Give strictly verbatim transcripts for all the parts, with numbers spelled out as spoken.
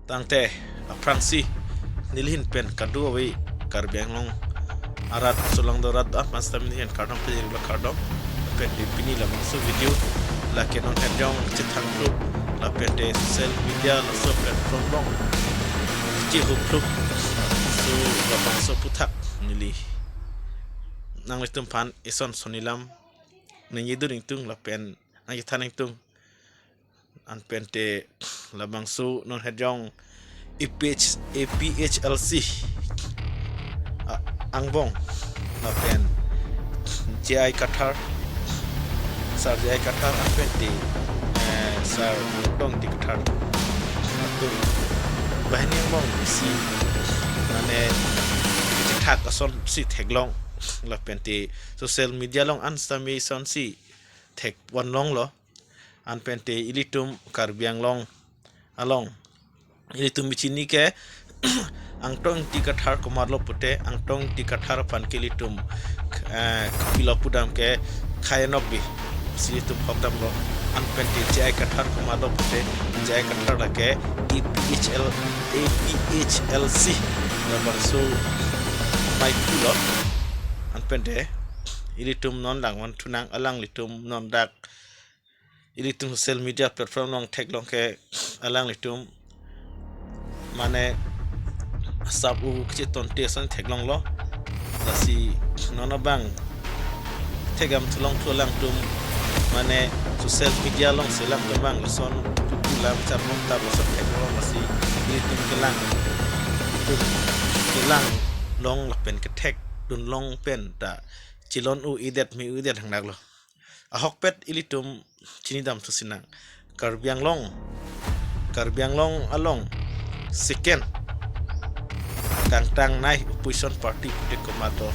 Tangte aphrangsi nelihin pen kado-kave Karbi Anglong arat solangdo rat do-an aphan sitame nelihin kardom pajirlo, kardom. Lapen te pini labangso video lake non herjong chethang phlup, lapen te social media laso platform along chehuk phlup, so labangso aphuthak neli nanglitum aphan ison sonilam ningjedur ingtung lapen nangchethan ingtung. Anpen te labangso non herjong A P H, A P H L C a-, angbong lapen J I Kathar, Sir J I Kathar anpen te, eh, Sir Angtong Ingti Kathar atum banghini angbong isi mane kachethak asonsi theklong, lapen te social media along an sitame asonsi thekvon longlo. Anpen te ilitum Karbi Anglong along ilitum bichini ke Angtong Ingti Kathar komatlo pute, Angtong Ingti Kathar aphan ke ilitum, eh, kopilo pudam ke Khai Anokbe, si ilitum hokdamlo. Anpen te J I Kathar komatlo pute, J I Kathar lake A P H L, A P H L C labangso maipulo. Anpen te ilitum non langvanthu nang, alanglitum non dak ilitum social media platform along theklong ke alanglitum mane asap u kachetonte ason theklonglo. Lasi non abang thekdam thulong thu alangtum mane social media alongsi alangtum abang lason tutu lam charmok ta lason theklong, lasi ilitum kelang, ilitum kelang long lapen kethekdun long pen ta chilon u-edet me u-edet hangdaklo. Ahokpet ilitum chinidam thusi nang. Karbi Anglong, Karbi Anglong along second kangtangnei opposition party pute komatlo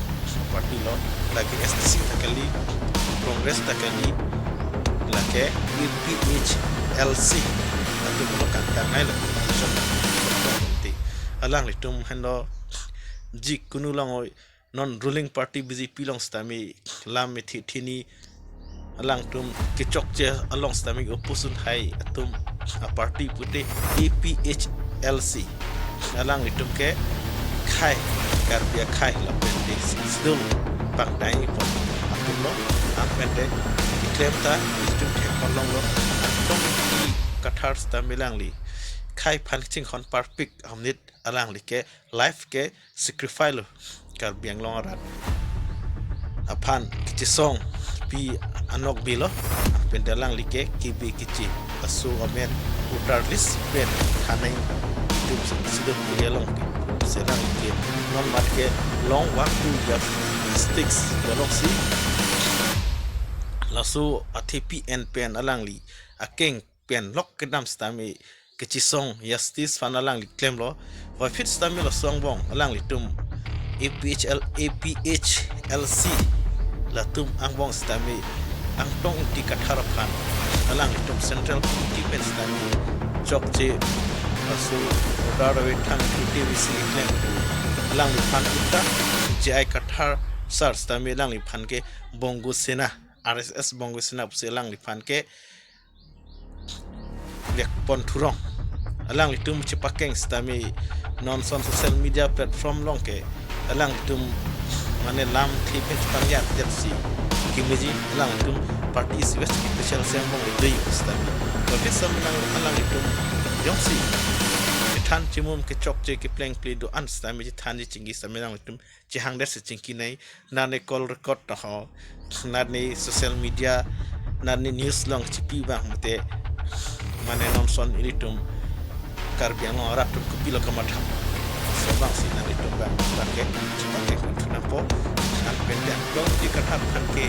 party lo, lake S D C ta kali, Congress ta kali, lake A P H L C atumlo kangtangneilo opposition party. Alanglitum henlo jik kunu long oi, non ruling party B J P along sitame lam methi thini, alangtum kechokche along sitame oppose un hai atum a-party pute A P H L C. Alanglitum ke khei, Karbi akhei lapen te Sixth Schedule pangdai pon atumlo, anpen te keklem ta ilitum theklong longlo. Angtong Ingti Kathar sitame alangli khei aphan kachinghon parpik amonit alangli ke life ke sacrifice lo Karbi Anglong arat aphan kachesongpi Anokbe lo, anpen te alangli ke kebe keche aso amen voter list pen thaneng itum si sidon kiri along ke, si alangli ke non mat ke long walk to justice alongsi laso athepi en pen alangli akeng pen lok kedam sitame kachesong justice aphan alangli klemlo. Puvoiphit sitame laso angbong alanglitum A P H L, A P H L C latum angbong sitame Angtong Ingti Kathar aphan alanglitum Central Committee pen sitame chokche laso order ave thang thute V C klem alangliphan uta J I Kathar sir sitame alangliphan ke Bongo Sena, R S S Bongo Sena pusi alangliphan ke vekpon thurong. Alanglitum chepakeng sitame non ason social media platform along ke alanglitum mane lamthe pen chepangya tet si kemeji alanglitum party isi ves special siang mong dei sitame. Tapi sitame nang alanglitum jongsi kethan chimum kechokche keplengple do-an sitame chethanji chingki sitame alanglitum chehangdet si chingkinei, nane call record ta ho, nane social media, nane news along chipi abang mate mane non ason ilitum Karbi Anglong arat atum kopilo kamatham. Laso abang si nanglitum abang abang ke chepakeng thunangpo. Anpen te Angtong Ingti Kathar aphan ke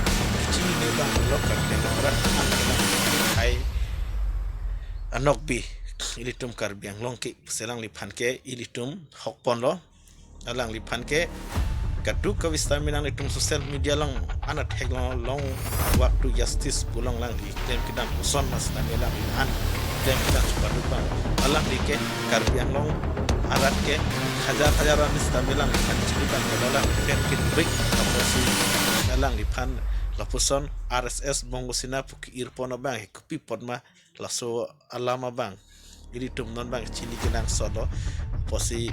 chinine abang lo Karbi Anglong arat an ke lang hai Anokbe ilitum Karbi Anglong ke pusi alangliphan ke ilitum hokponlo. Alangliphan ke kadokave sitame nanglitum social media along an theklong long walk to justice pu along alangli klem kedam koson mas sitame alangli an klem kedam supaduk abang. Alangli ke Karbi Anglong arat ke hajar hajar an sitame alangliphan chini abang, alangliphan ke dubik apotsi alangliphan lapuson R S S Bongo Sena pu ke-irpon abang he kopi apot ma laso alam abang Ilitum non bang chini kenangsot lo. Pusi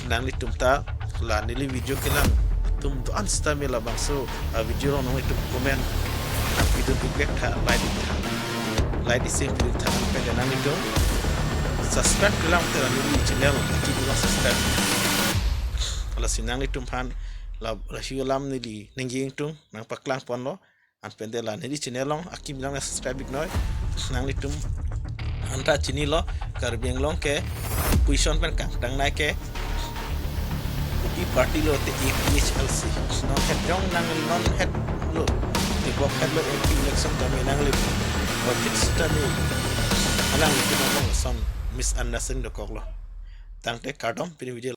nanglitum ta la neli video kelang atum do-an sitame labangso a video along nanglitum comment nangpidun dik tha, like dik tha, like isi pidun tha, pen nanglitum subscribe kelang te la neli channel akimi along subscribe. Lasi nanglitum aphan la, la hiu alam neli ningje ingtung nangpaklang ponlo. Anpen de la neli channel along akimi along subscribe iknoi. Nanglitum anta chinilo, Karbi Anglong ke question pen kangtangnei ke kopi party lo te A P H L C. Non het jong nang non het lo, te bok het lo M P election tame nangli vote sitame nanglitum along ason misunderstanding dokoklo. Tangte kardom, pini video